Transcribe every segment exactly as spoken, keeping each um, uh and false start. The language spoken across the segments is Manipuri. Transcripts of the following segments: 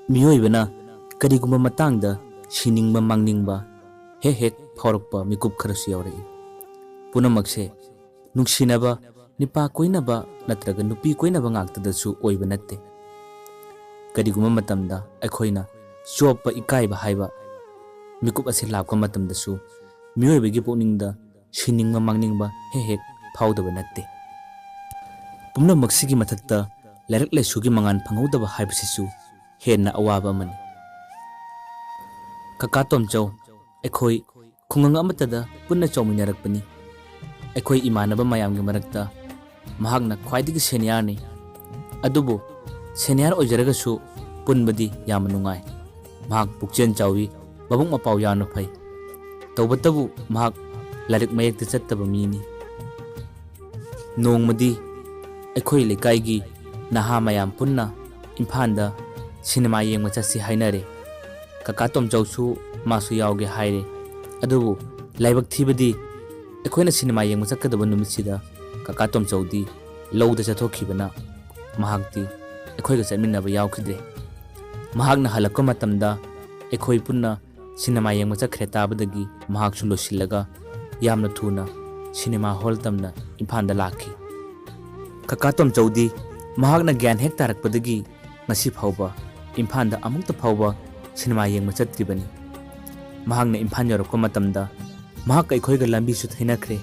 ꯃꯤꯑꯣꯏꯕꯅ ꯀꯔꯤꯒꯨꯝꯕ ꯃꯇꯥꯡꯗ ꯁꯤꯅꯤꯡꯕ ꯃꯥꯡꯅꯤꯡꯕ ꯍꯦꯛ ꯍꯦꯛ ꯐꯥꯎꯔꯛꯄ ꯃꯤꯀꯨꯞ ꯈꯔꯁꯨ ꯌꯥꯎꯔꯛꯏ꯫ ꯄꯨꯝꯅꯃꯛꯁꯦ ꯅꯨꯡꯁꯤꯅꯕ, ꯅꯨꯄꯥ ꯀꯣꯏꯅꯕ ꯅꯠꯇ꯭ꯔꯒ ꯅꯨꯄꯤ ꯀꯣꯏꯅꯕ ꯉꯥꯛꯇꯗꯁꯨ ꯑꯣꯏꯕ ꯅꯠꯇꯦ꯫ ꯀꯔꯤꯒꯨꯝꯕ ꯃꯇꯝꯗ ꯑꯩꯈꯣꯏꯅ ꯆꯣꯞꯄ, ꯏꯀꯥꯏꯕ ꯍꯥꯏꯕ ꯃꯤꯀꯨꯞ ꯑꯁꯤ ꯂꯥꯛꯄ ꯃꯇꯝꯗꯁꯨ ꯃꯤꯑꯣꯏꯕꯒꯤ ꯄꯨꯛꯅꯤꯡꯗ ꯁꯤꯅꯤꯡꯕ ꯃꯥꯡꯅꯤꯡꯕ ꯍꯦꯛ ꯍꯦꯛ ꯐꯥꯎꯗꯕ ꯅꯠꯇꯦ꯫ ꯄꯨꯝꯅꯃꯛꯁꯤꯒꯤ ꯃꯊꯛꯇ ꯂꯥꯏꯔꯤꯛ ꯂꯥꯏꯁꯨꯒꯤ ꯃꯉꯥꯜ ꯐꯪꯍꯧꯗꯕ ꯍꯥꯏꯕꯁꯤꯁꯨ ꯍꯦꯟꯅ ꯑꯋꯥꯕ ꯑꯃꯅꯤ꯫ ꯀꯀꯥ ꯇꯣꯝꯆꯧ, ꯑꯩꯈꯣꯏ ꯈꯨꯡꯒꯪ ꯑꯃꯠꯇꯗ ꯄꯨꯟꯅ ꯆꯥꯎꯃꯤꯟꯅꯔꯛꯄꯅꯤ꯫ ꯑꯩꯈꯣꯏ ꯏꯃꯥꯟꯅꯕ ꯃꯌꯥꯝꯒꯤ ꯃꯔꯛꯇ ꯃꯍꯥꯛꯅ ꯈ꯭ꯋꯥꯏꯗꯒꯤ ꯁꯦꯅꯤꯌꯔꯅꯤ꯫ ꯑꯗꯨꯕꯨ ꯁꯦꯅꯤꯌꯔ ꯑꯣꯏꯖꯔꯒꯁꯨ ꯄꯨꯟꯕꯗꯤ ꯌꯥꯝꯅ ꯅꯨꯡꯉꯥꯏ꯫ ꯃꯍꯥꯛ ꯄꯨꯛꯆꯦꯜ ꯆꯥꯎꯏ, ꯃꯕꯨꯛ ꯃꯄꯥꯎ ꯌꯥꯝꯅ ꯐꯩ꯫ ꯇꯧꯕꯇꯕꯨ ꯃꯍꯥꯛ ꯂꯥꯏꯔꯤꯛ ꯃꯌꯦꯛꯇ ꯆꯠꯇꯕ ꯃꯤꯅꯤ꯫ ꯅꯣꯡꯃꯗꯤ ꯑꯩꯈꯣꯏ ꯂꯩꯀꯥꯏꯒꯤ ꯅꯍꯥ ꯃꯌꯥꯝ ꯄꯨꯟꯅ ꯏꯝꯐꯥꯜꯗ ꯁꯤꯅꯦꯃꯥ ꯌꯦꯡꯕ ꯆꯠꯁꯤ ꯍꯥꯏꯅꯔꯦ꯫ ꯀꯀꯥ ꯇꯣꯝꯆꯧꯁꯨ ꯃꯥꯁꯨ ꯌꯥꯎꯒꯦ ꯍꯥꯏꯔꯦ꯫ ꯑꯗꯨꯕꯨ ꯂꯥꯏꯕꯛ ꯊꯤꯕꯗꯤ ꯑꯩꯈꯣꯏꯅ ꯁꯤꯅꯦꯃꯥ ꯌꯦꯡꯕ ꯆꯠꯀꯗꯕ ꯅꯨꯃꯤꯠꯁꯤꯗ ꯀꯀꯥ ꯇꯣꯝꯆꯧꯗꯤ ꯂꯧꯗ ꯆꯠꯊꯣꯛꯈꯤꯕꯅ ꯃꯍꯥꯛꯇꯤ ꯑꯩꯈꯣꯏꯒ ꯆꯠꯃꯤꯟꯅꯕ ꯌꯥꯎꯈꯤꯗ꯭ꯔꯦ꯫ ꯃꯍꯥꯛꯅ ꯍꯜꯂꯛꯄ ꯃꯇꯝꯗ ꯑꯩꯈꯣꯏ ꯄꯨꯟꯅ ꯁꯤꯅꯦꯃꯥ ꯌꯦꯡꯕ ꯆꯠꯈ꯭ꯔꯦ ꯇꯥꯕꯗꯒꯤ ꯃꯍꯥꯛꯁꯨ ꯂꯣꯏꯁꯤꯜꯂꯒ ꯌꯥꯝꯅ ꯊꯨꯅ ꯁꯤꯅꯦꯃꯥ ꯍꯣꯜ ꯇꯝꯅ ꯏꯝꯐꯥꯜꯗ ꯂꯥꯛꯈꯤ꯫ ꯀꯀꯥ ꯇꯣꯝꯆꯧꯗꯤ ꯃꯍꯥꯛꯅ ꯒ꯭ꯌꯥꯟ ꯍꯦꯛ ꯇꯥꯔꯛꯄꯗꯒꯤ ꯉꯁꯤ ꯐꯥꯎꯕ ꯏꯝꯐꯥꯜꯗ ꯑꯃꯨꯛꯇ ꯐꯥꯎꯕ ꯁꯤꯅꯦꯃꯥ ꯌꯦꯡꯕ ꯆꯠꯇ꯭ꯔꯤꯕꯅꯤ꯫ ꯃꯍꯥꯛꯅ ꯏꯝꯐꯥꯜ ꯌꯧꯔꯛꯄ ꯃꯇꯝꯗ ꯃꯍꯥꯛꯀ ꯑꯩꯈꯣꯏꯒ ꯂꯝꯕꯤꯁꯨ ꯊꯩꯅꯈ꯭ꯔꯦ,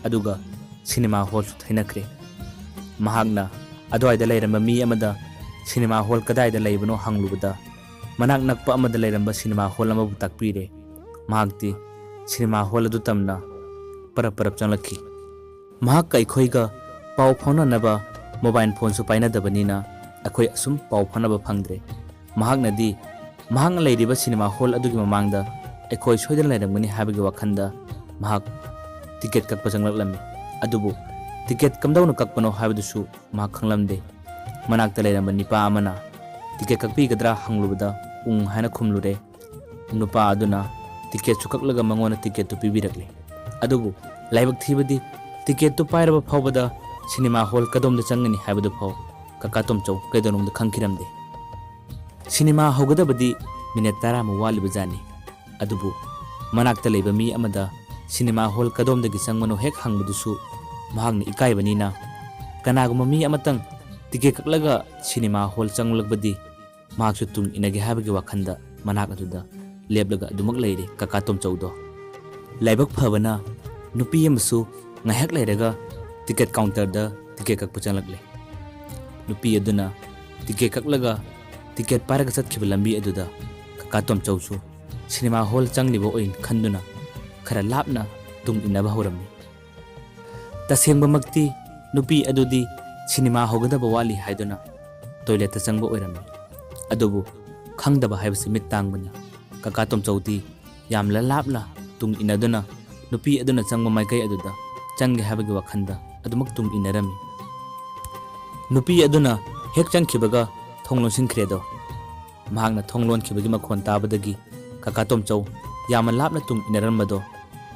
ꯑꯗꯨꯒ ꯁꯤꯅꯦꯃꯥ ꯍꯣꯜꯁꯨ ꯊꯩꯅꯈ꯭ꯔꯦ꯫ ꯃꯍꯥꯛꯅ ꯑꯗꯨꯋꯥꯏꯗ ꯂꯩꯔꯝꯕ ꯃꯤ ꯑꯃꯗ ꯁꯤꯅꯦꯃꯥ ꯍꯣꯜ ꯀꯗꯥꯏꯗ ꯂꯩꯕꯅꯣ ꯍꯪꯂꯨꯕꯗ, ꯃꯅꯥꯛ ꯅꯛꯄ ꯑꯃꯗ ꯂꯩꯔꯝꯕ ꯁꯤꯅꯦꯃꯥ ꯍꯣꯜ ꯑꯃꯕꯨ ꯇꯥꯛꯄꯤꯔꯦ꯫ ꯃꯍꯥꯛꯇꯤ ꯁꯤꯅꯦꯃꯥ ꯍꯣꯜ ꯑꯗꯨ ꯇꯝꯅ ꯄꯔꯞ ꯄꯔꯞ ꯆꯪꯂꯛꯈꯤ꯫ ꯃꯍꯥꯛꯀ ꯑꯩꯈꯣꯏꯒ ꯄꯥꯎ ꯐꯥꯎꯅꯅꯕ ꯃꯣꯕꯥꯏꯜ ꯐꯣꯟꯁꯨ ꯄꯥꯏꯅꯗꯕꯅꯤꯅ ꯑꯩꯈꯣꯏ ꯑꯁꯨꯝ ꯄꯥꯎ ꯐꯥꯎꯅꯕ ꯐꯪꯗ꯭ꯔꯦ꯫ ꯃꯍꯥꯛꯅꯗꯤ ꯃꯍꯥꯛꯅ ꯂꯩꯔꯤꯕ ꯁꯤꯅꯦꯃꯥ ꯍꯣꯜ ꯑꯗꯨꯒꯤ ꯃꯃꯥꯡꯗ ꯑꯩꯈꯣꯏ ꯁꯣꯏꯗꯅ ꯂꯩꯔꯝꯒꯅꯤ ꯍꯥꯏꯕꯒꯤ ꯋꯥꯈꯜꯗ ꯃꯍꯥꯛ ꯇꯤꯀꯦꯠ ꯀꯛꯄ ꯆꯪꯂꯛꯂꯝꯃꯤ꯫ ꯑꯗꯨꯕꯨ ꯇꯤꯀꯦꯠ ꯀꯝꯗꯧꯅ ꯀꯛꯄꯅꯣ ꯍꯥꯏꯕꯗꯨꯁꯨ ꯃꯍꯥꯛ ꯈꯪꯂꯝꯗꯦ꯫ ꯃꯅꯥꯛꯇ ꯂꯩꯔꯝꯕ ꯅꯤꯄꯥ ꯑꯃꯅ ꯇꯤꯀꯦꯠ ꯀꯛꯄꯤꯒꯗ꯭ꯔꯥ ꯍꯪꯂꯨꯕꯗ ꯎꯪ ꯍꯥꯏꯅ ꯈꯨꯝꯂꯨꯔꯦ꯫ ꯅꯨꯄꯥ ꯑꯗꯨꯅ ꯇꯤꯀꯦꯠꯁꯨ ꯀꯛꯂꯒ ꯃꯉꯣꯟꯗ ꯇꯤꯀꯦꯠꯇꯨ ꯄꯤꯕꯤꯔꯛꯂꯦ꯫ ꯑꯗꯨꯕꯨ ꯂꯥꯏꯕꯛ ꯊꯤꯕꯗꯤ ꯇꯤꯀꯦꯠꯇꯨ ꯄꯥꯏꯔꯕ ꯐꯥꯎꯕꯗ ꯁꯤꯅꯦꯃꯥ ꯍꯣꯜ ꯀꯗꯣꯝꯗ ꯆꯪꯒꯅꯤ ꯍꯥꯏꯕꯗꯨ ꯐꯥꯎ ꯀꯀꯥ ꯇꯣꯝꯆꯧ ꯀꯩꯗꯧꯅꯨꯡꯗ ꯈꯪꯈꯤꯔꯝꯗꯦ꯫ ꯁꯤꯅꯦꯃꯥ ꯍꯧꯒꯗꯕꯗꯤ ꯃꯤꯅꯠ ꯇꯔꯥꯃꯨꯛ ꯋꯥꯠꯂꯤꯕꯖꯥꯠꯅꯤ꯫ ꯑꯗꯨꯕꯨ ꯃꯅꯥꯛꯇ ꯂꯩꯕ ꯃꯤ ꯑꯃꯗ ꯁꯤꯅꯦꯃꯥ ꯍꯣꯜ ꯀꯗꯣꯝꯗꯒꯤ ꯆꯪꯕꯅꯣ ꯍꯦꯛ ꯍꯪꯕꯗꯨꯁꯨ ꯃꯍꯥꯛꯅ ꯏꯀꯥꯏꯕꯅꯤꯅ, ꯀꯅꯥꯒꯨꯝꯕ ꯃꯤ ꯑꯃꯇꯪ ꯇꯤꯀꯦꯠ ꯀꯛꯂꯒ ꯁꯤꯅꯦꯃꯥ ꯍꯣꯜ ꯆꯪꯂꯛꯄꯗꯤ ꯃꯍꯥꯛꯁꯨ ꯇꯨꯡ ꯏꯟꯅꯒꯦ ꯍꯥꯏꯕꯒꯤ ꯋꯥꯈꯜꯗ ꯃꯅꯥꯛ ꯑꯗꯨꯗ ꯂꯦꯞꯂꯒ ꯑꯗꯨꯃꯛ ꯂꯩꯔꯦ ꯀꯀꯥ ꯇꯣꯝꯆꯧꯗꯣ꯫ ꯂꯥꯏꯕꯛ ꯐꯕꯅ ꯅꯨꯄꯤ ꯑꯃꯁꯨ ꯉꯥꯏꯍꯥꯛ ꯂꯩꯔꯒ ꯇꯤꯀꯦꯠ ꯀꯥꯎꯟꯇꯔꯗ ꯇꯤꯀꯦꯠ ꯀꯛꯄ ꯆꯪꯂꯛꯂꯦ꯫ ꯅꯨꯄꯤ ꯑꯗꯨꯅ ꯇꯤꯀꯦꯠ ꯀꯛꯂꯒ ꯇꯤꯀꯦꯠ ꯄꯥꯏꯔꯒ ꯆꯠꯈꯤꯕ ꯂꯝꯕꯤ ꯑꯗꯨꯗ ꯀꯀꯥ ꯇꯣꯝꯆꯧꯁꯨ ꯁꯤꯅꯦꯃꯥ ꯍꯣꯜ ꯆꯪꯂꯤꯕ ꯑꯣꯏꯅ ꯈꯟꯗꯨꯅ ꯈꯔ ꯂꯥꯞꯅ ꯇꯨꯡ ꯏꯟꯅꯕ ꯍꯧꯔꯝꯃꯤ꯫ ꯇꯁꯦꯡꯕꯃꯛꯇꯤ ꯅꯨꯄꯤ ꯑꯗꯨꯗꯤ ꯁꯤꯅꯦꯃꯥ ꯍꯧꯒꯗꯕ ꯋꯥꯠꯂꯤ ꯍꯥꯏꯗꯨꯅ ꯇꯣꯏꯂꯦꯠꯇ ꯆꯪꯕ ꯑꯣꯏꯔꯝꯃꯤ꯫ ꯑꯗꯨꯕꯨ ꯈꯪꯗꯕ ꯍꯥꯏꯕꯁꯤ ꯃꯤꯠ ꯇꯥꯡꯕꯅꯤ꯫ ꯀꯀꯥ ꯇꯣꯝꯆꯧꯗꯤ ꯌꯥꯝꯅ ꯂꯥꯞꯅ ꯇꯨꯡ ꯏꯟꯅꯗꯨꯅ ꯅꯨꯄꯤ ꯑꯗꯨꯅ ꯆꯪꯕ ꯃꯥꯏꯀꯩ ꯑꯗꯨꯗ ꯆꯪꯒꯦ ꯍꯥꯏꯕꯒꯤ ꯋꯥꯈꯜꯗ ꯑꯗꯨꯃꯛ ꯇꯨꯡ ꯏꯟꯅꯔꯝꯃꯤ꯫ ꯅꯨꯄꯤ ꯑꯗꯨꯅ ꯍꯦꯛ ꯆꯪꯈꯤꯕꯒ ꯊꯣꯡ ꯂꯣꯟꯁꯤꯟꯈ꯭ꯔꯦꯗꯣ꯫ ꯃꯍꯥꯛꯅ ꯊꯣꯡ ꯂꯣꯟꯈꯤꯕꯒꯤ ꯃꯈꯣꯟ ꯇꯥꯕꯗꯒꯤ ꯀꯀꯥ ꯇꯣꯝꯆꯧ ꯌꯥꯝꯅ ꯂꯥꯞꯅ ꯇꯨꯡ ꯏꯟꯅꯔꯝꯕꯗꯣ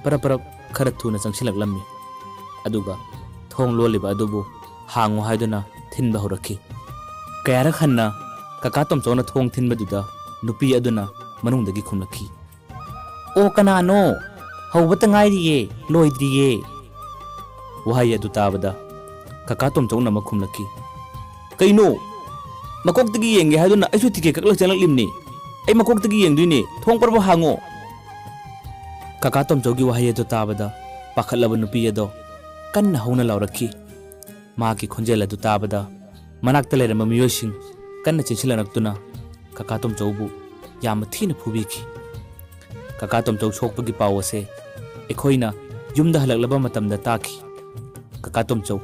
ꯄꯔꯞ ꯄꯔꯞ ꯈꯔ ꯊꯨꯅ ꯆꯪꯁꯤꯜꯂꯛꯂꯝꯃꯤ꯫ ꯑꯗꯨꯒ ꯊꯣꯡ ꯂꯣꯜꯂꯤꯕ ꯑꯗꯨꯕꯨ ꯍꯥꯡꯉꯨ ꯍꯥꯏꯗꯨꯅ ꯊꯤꯟꯕ ꯍꯧꯔꯛꯈꯤ꯫ ꯀꯌꯥꯔꯛ ꯍꯟꯅ ꯀꯀꯥ ꯇꯣꯝꯆꯧꯅ ꯊꯣꯡ ꯊꯤꯟꯕꯗꯨꯗ ꯅꯨꯄꯤ ꯑꯗꯨꯅ ꯃꯅꯨꯡꯗꯒꯤ ꯈꯨꯝꯂꯛꯈꯤ, "ꯑꯣ, ꯀꯅꯥꯅꯣ? ꯍꯧꯕꯇ ꯉꯥꯏꯔꯤꯌꯦ, ꯂꯣꯏꯗ꯭ꯔꯤꯌꯦ"꯫ ꯋꯥꯍꯩ ꯑꯗꯨ ꯇꯥꯕꯗ ꯀꯀꯥ ꯇꯣꯝꯆꯧꯅ ꯑꯃꯨꯛ ꯈꯨꯝꯂꯛꯈꯤ, "ꯀꯩꯅꯣ? ꯃꯀꯣꯛꯇꯒꯤ ꯌꯦꯡꯒꯦ ꯍꯥꯏꯗꯨꯅ ꯑꯩꯁꯨ ꯇꯤꯀꯦꯠ ꯀꯛꯂꯒ ꯆꯪꯂꯛꯂꯤꯕꯅꯤ꯫ ꯑꯩ ꯃꯀꯣꯛꯇꯒꯤ ꯌꯦꯡꯗꯣꯏꯅꯦ, ꯊꯣꯡ ꯄꯔꯕ ꯍꯥꯡꯉꯣ"꯫ ꯀꯀꯥ ꯇꯣꯝꯆꯧꯒꯤ ꯋꯥꯍꯩ ꯑꯗꯨ ꯇꯥꯕꯗ ꯄꯥꯈꯠꯂꯕ ꯅꯨꯄꯤ ꯑꯗꯣ ꯀꯟꯅ ꯍꯧꯅ ꯂꯥꯎꯔꯛꯈꯤ꯫ ꯃꯍꯥꯛꯀꯤ ꯈꯣꯟꯖꯦꯜ ꯑꯗꯨ ꯇꯥꯕꯗ ꯃꯅꯥꯛꯇ ꯂꯩꯔꯝꯕ ꯃꯤꯑꯣꯏꯁꯤꯡ ꯀꯟꯅ ꯆꯦꯟꯁꯤꯜꯂꯛꯇꯨꯅ ꯀꯀꯥ ꯇꯣꯝꯆꯧꯕꯨ ꯌꯥꯝꯅ ꯊꯤꯅ ꯐꯨꯕꯤꯈꯤ꯫ ꯀꯀꯥ ꯇꯣꯝꯆꯧ ꯁꯣꯛꯄꯒꯤ ꯄꯥꯎ ꯑꯁꯦ ꯑꯩꯈꯣꯏꯅ ꯌꯨꯝꯗ ꯍꯜꯂꯛꯂꯕ ꯃꯇꯝꯗ ꯇꯥꯈꯤ꯫ ꯀꯀꯥ ꯇꯣꯝꯆꯧ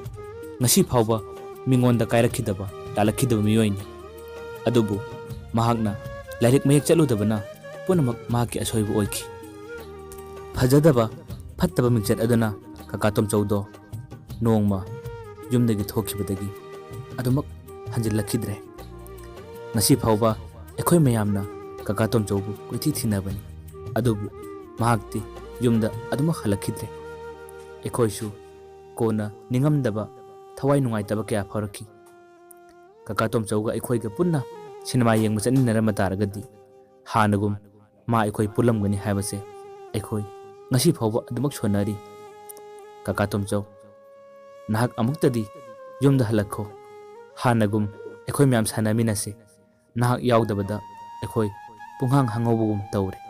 ꯉꯁꯤ ꯐꯥꯎꯕ ꯃꯤꯉꯣꯟꯗ ꯀꯥꯏꯔꯛꯈꯤꯗꯕ, ꯂꯥꯜꯂꯛꯈꯤꯗꯕ ꯃꯤꯑꯣꯏꯅꯤ꯫ ꯑꯗꯨꯕꯨ ꯃꯍꯥꯛꯅ ꯂꯥꯏꯔꯤꯛ ꯃꯌꯦꯛ ꯆꯠꯂꯨꯗꯕꯅ ꯄꯨꯝꯅꯃꯛ ꯃꯍꯥꯛꯀꯤ ꯑꯁꯣꯏꯕ ꯑꯣꯏꯈꯤ꯫ ꯐꯖꯗꯕ, ꯐꯠꯇꯕ ꯃꯤꯡꯆꯠ ꯑꯗꯨꯅ ꯀꯀꯥ ꯇꯣꯝꯆꯧꯗꯣ ꯅꯣꯡꯃ ꯌꯨꯝꯗꯒꯤ ꯊꯣꯛꯈꯤꯕꯗꯒꯤ ꯑꯗꯨꯃꯛ ꯍꯟꯖꯤꯜꯂꯛꯈꯤꯗ꯭ꯔꯦ꯫ ꯉꯁꯤ ꯐꯥꯎꯕ ꯑꯩꯈꯣꯏ ꯃꯌꯥꯝꯅ ꯀꯀꯥ ꯇꯣꯝꯆꯧꯕꯨ ꯀꯣꯏꯊꯤ ꯊꯤꯅꯕꯅꯤ, ꯑꯗꯨꯕꯨ ꯃꯍꯥꯛꯇꯤ ꯌꯨꯝꯗ ꯑꯗꯨꯃꯛ ꯍꯜꯂꯛꯈꯤꯗ꯭ꯔꯦ꯫ ꯑꯩꯈꯣꯏꯁꯨ ꯀꯣꯟꯅ ꯅꯤꯡꯉꯝꯗꯕ, ꯊꯋꯥꯏ ꯅꯨꯡꯉꯥꯏꯇꯕ ꯀꯌꯥ ꯐꯥꯎꯔꯛꯈꯤ꯫ ꯀꯀꯥ ꯇꯣꯝꯆꯧꯒ ꯑꯩꯈꯣꯏꯒ ꯄꯨꯟꯅ ꯁꯤꯅꯦꯃꯥ ꯌꯦꯡꯕ ꯆꯠꯃꯤꯟꯅꯔꯝꯕ ꯇꯥꯔꯒꯗꯤ ꯍꯥꯟꯅꯒꯨꯝ ꯃꯥ ꯑꯩꯈꯣꯏ ꯄꯨꯜꯂꯝꯒꯅꯤ ꯍꯥꯏꯕꯁꯦ ꯑꯩꯈꯣꯏ ꯉꯁꯤ ꯐꯥꯎꯕ ꯑꯗꯨꯃꯛ ꯁꯣꯟꯅꯔꯤ꯫ ꯀꯀꯥ ꯇꯣꯝꯆꯧ, ꯅꯍꯥꯛ ꯑꯃꯨꯛꯇꯗꯤ ꯌꯨꯝꯗ ꯍꯜꯂꯛꯈꯣ꯫ ꯍꯥꯟꯅꯒꯨꯝ ꯑꯩꯈꯣꯏ ꯃꯌꯥꯝ ꯁꯥꯟꯅꯃꯤꯟꯅꯁꯤ꯫ ꯅꯍꯥꯛ ꯌꯥꯎꯗꯕꯗ ꯑꯩꯈꯣꯏ ꯄꯨꯡꯍꯥꯡ ꯍꯥꯡꯍꯧꯕꯒꯨꯝ ꯇꯧꯔꯦ꯫